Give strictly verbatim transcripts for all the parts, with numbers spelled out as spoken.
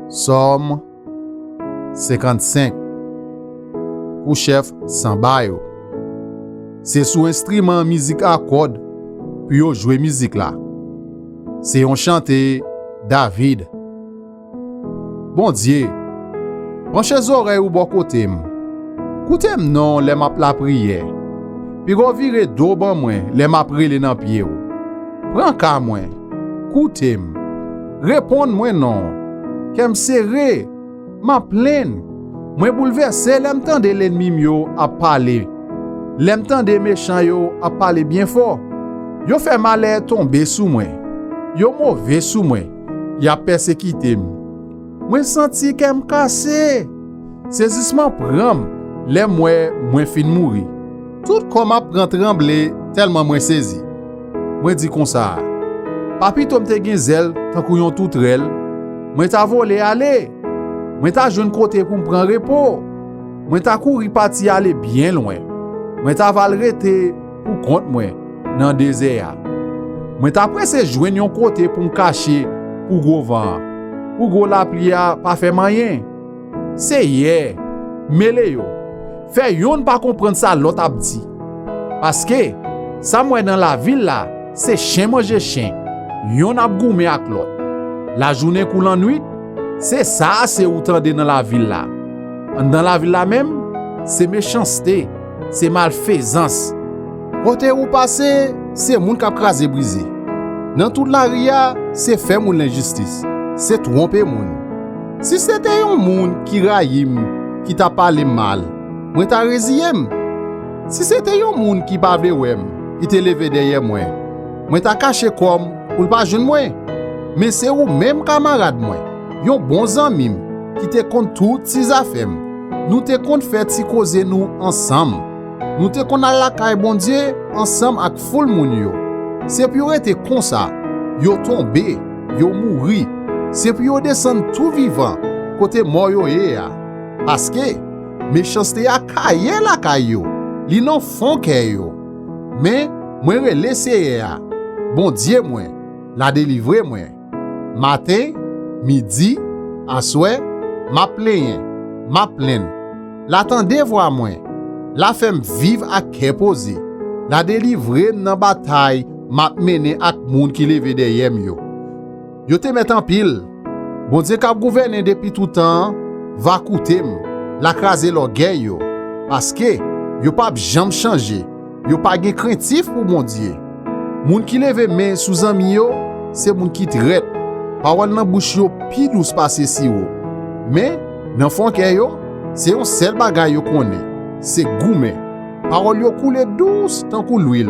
Sòm senkannsenk. Pou chèf sanba yo. Se sou enstriman mizik a kòd pou yo jwe mizik la. Se yon chante David. Bondye, panche zòrèy ou bò kote m. Koute m non lè m ap lapriyè. Piga w vire do ban mwen lè m ap rele nan pye w. Pran ka mwen, koute m. Reponn mwen non. Kè m sere, m ap plenn. Mwen boulvèse lè m tande lènmi m yo ap pale. Lè m tande mechan yo ap pale byen fò. Yo fè malè tonbe sou mwen. Yo move sou mwen. Y ap pèsekite m. Mwen santi kè m kase. Sezisman pran m lè m wè mwen fin mouri. Tout kò m ap pran tranble tèlman mwen sezi. Mwen di konsa, pa pito m te gen zèl tankou yon toutrèl, mwen ta vole ale. Mwen ta jwenn kote pou m pran repo. Mwen ta kouri pati ale byen lwen. Mwen ta va al rete pou kont mwen nan dezè a. Mwen ta prese jwenn yon kote pou m kache pou gwo van an, pou gwo lapli a pa fè m anyen. Seyè, mele yo, fè yonn pa konprann sa lòt ap di. Paske, sa m wè nan lavil la, se chen manje chen, yonn ap goumen ak lòt. Lajounen kou lannwit, se sa ase ou tande nan lavil la. Anndan lavil la menm, se mechanste, se malfezans. Kote ou pase, se moun k ap kraze brize. Nan tout lari a, se fè moun lenjistis, se twonpe moun. Si se te yon moun ki rayi m ki ta pale m mal, mwen ta reziye m. Si se te yon moun ki pa vle wè m ki te leve dèyè mwen, mwen ta kache kò m pou l pa jwenn mwen. Men se ou menm, kamarad mwen, yon bon zanmi m, ki te konn tout ti zafè m. Nou te konn fè ti koze nou ansanm. Nou te konn al lakay Bondye ansanm ak foul moun yo. Se pou yo rete konsa, yo tonbe, yo mouri. Se pou yo desann tou vivan kote mò yo ye a. Paske mechanste a kaye lakay yo, li nan fon kè yo. Men, mwen rele Seyè a, Bondye mwen, l a delivre mwen. Maten, midi, aswè, m ap plenyen, m ap plenn. L a tande vwa mwen, l a fè m viv ak kè poze, l a delivre m nan batay m ap mennen ak moun ki leve dèyè m yo. Yo te mèt anpil. Bondye k ap gouvènen depi toutan an va koute m, l a kraze lògèy yo, paske yo p ap janm chanje, yo pa gen krentif pou Bondye. Moun ki leve men sou zanmi yo, se moun ki trèt. Pawòl nan bouch yo pi dous pase siwo. Men, nan fon kè yo, se yon sèl bagay yo konnen, se goumen. Pawòl yo koule dous tankou lwil,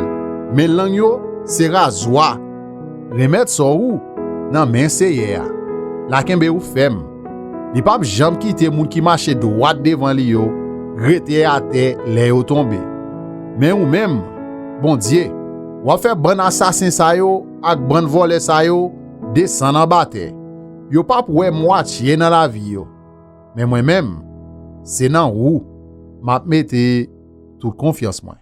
men lang yo se razwa. Remèt sò ou nan men Seyè a. L a kenbe ou fèm. Li p ap janm kite moun ki mache dwat devan li yo rete atè lè yo tonbe. Men ou menm, Bondye, w ap fè bann asasen sa yo ak bann vòlè sa yo desann anba tè. Yo p ap wè mwatye nan lavi yo. Men mwen menm, se nan ou m ap mete tout konfyans mwen.